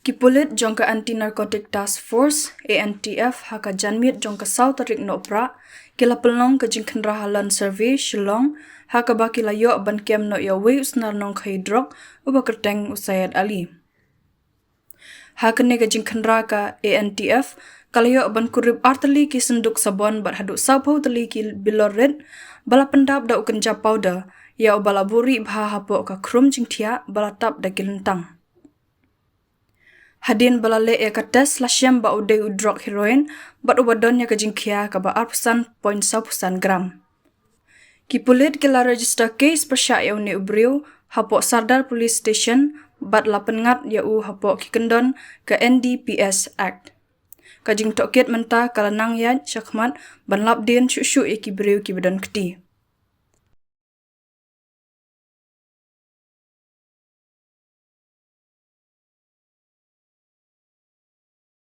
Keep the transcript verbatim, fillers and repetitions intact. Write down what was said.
Ki pulit jong ka Anti-Narcotic Task Force, A N T F, ha ka janmiet jong ka saw tarik Nohprah, ki la pynlong ka jingkhynra ha Land Survey, Shillong, ha kaba ki la ïoh ban kem noh ïa uwei u snar nongkhaïi drok, uba kyrteng u Syed Ali. Ha kane ka jingkhynra ka A N T F, ka la ïoh ban kurup ar tylli ki synduk sabon bad haduh sawphew tylli ki bilor rit, ba la pyndap da u kynja powder, ïa uba la buhrieh bha hapoh ka khrum jingthiah, ba la tap da ki lyntang. Hadien ba la leh ïa ka test la shem ba u dei u drok heroin, bad uba don ïa ka jingkhia kaba arphew san point sawphew san gram. Ki pulit ki la register case pyrshah ïa une u briew, hapoh Sadar Police Station, bad la pynngat ïa u hapoh ki kyndon ka N D P S Act. Ka jingtohkit mynta ka la nang ïaid shakhmat ban lap dien shuh shuh ïa ki briew kiba don kti.